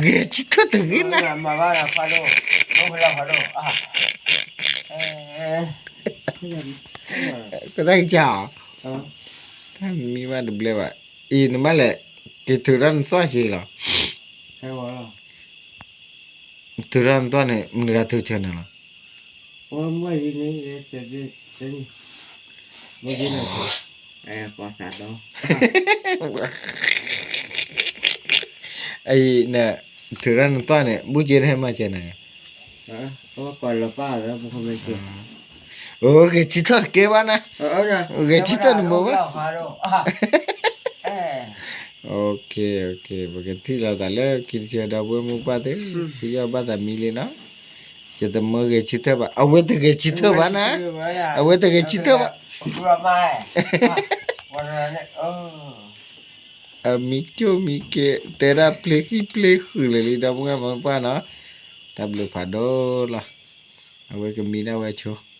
ဂဲၤဆၢထၢၣ်တဂ့ၤနၤ, မၤဘၣ်ဖးဒိၣ်, ဖးဒိၣ်, ကသးကစၢ်အီၤ, တၢ်မံဘၣ်တဘျဲဘၣ်, အံၤနဘၣ်လဲၤ, က့ၤထုးထီၣ်နသွၣ်က့ၤလီၤ, ထုးထီၣ်နသွၣ်န့ၣ် မနုၤဂၤထုးဆၢနၤလီၤ, အံၤ, ထုးထီၣ်နသွၣ်န့ၣ် ဘူၣ်က့နဟဲမၤစၢၤနၤ, အိၣ်ဂဲၤဆၢထၢၣ်တကဲဘၣ်နၤ, ဂဲၤဆၢထၢၣ်တမုာ်ဘၣ်, ပကထံၣ်လိာ်သးလၢခံတဆၢဒီပုၢ်ဝဲၢ်မိၢ်ပၢ်သ့ၣ်, ပယီၤဘၣ်သးမံလံနီၤ, ယတမၢဂဲၤဆၢထၢၣ်ဘၣ်, အဝဲတဂဲၤဆၢထၢၣ်ဘၣ်နၤ, အဝဲတဂဲၤဆၢထၢၣ်ဘၣ်, အမံကၠိမံကဲ, တဲဒၣ်ပျ့ၤဃံပျ့ၤဃုာ်လၢာ်လံ ဒီပုၢ်ဝဲၢ်မိၢ်ပၢ်နီၤ, တၢ်ဘျုးဖးဒိၣ်လီၤ, အဝဲကမံဒၣ်ဝဲဆိ လီၤ,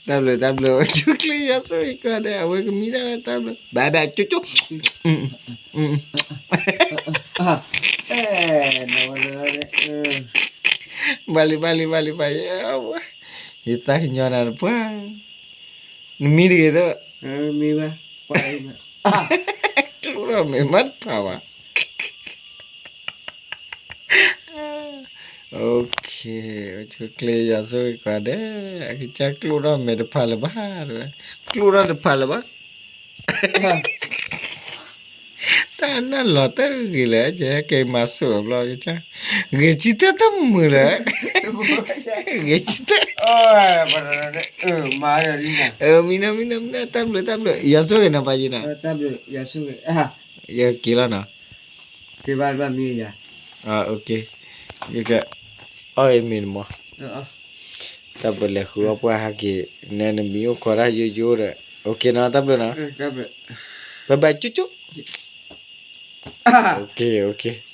တၢ်ဘျုးတၢ်ဘျုး အိၣ်ဆူၣ်ချ့ယွၤဆိၣ်ဂ့ၤကိးဂၤဒဲး, အဝဲကမံဒၣ်ဝဲတၢ်ဘျုး, ဘၣ်ဘၣ်ကၠိကၠိ, ဘၣ်လံဘၣ်လံဘၣ်လံဘၣ်, ယသးကညီၤနၤတပှၢ်, နမံတဂ့ၤသၢ, ကျိၣ်ထီၣ်မဲာ်မးတဖးဘၣ်, အိၣ်ချ့ယွၤဆိၣ်ဂ့ၤကိးဂၤဒဲး, အကစၢ်ကျိၣ်ထီၣ်မဲာ်တဖးလၢၤဘၣ်, ကျိၣ်ထီၣ်တဖးလၢၤဘၣ် တၢ်နၢ်လီၤတၢ်ဂ့ၤလဲၣ်, ကဲက့ၤမၤစၢၤဘျီကစၢ်, ဂဲၤဆၢထၢၣ်တမုာ်လၢၤ, ဂဲၤဆၢထၢၣ်, မံနီၤမံနီၤမံနီၤ, တၢ်ဘျုးတၢ်ဘျုး ယွၤဆိၣ်ဂ့ၤနၤပၢ်ယံနီၤ, ယက့ၤလီၤနီၤ, ယက အီၣ်အမ့ၤတမီၤ, တၢ်ဘျုးလဲၤဃုအီၣ်ပှၢ်ဟဲက့ၤ, နဲနမံအိၣ်ခိးတၢ်ယိယိဒီး, အိၣ်က့ၤနီၤ တၢ်ဘျုးနီၤ, ဘၣ်ဘၣ်ကၠိကၠိ, အိၣ်က့ၤအိၣ်က့ၤ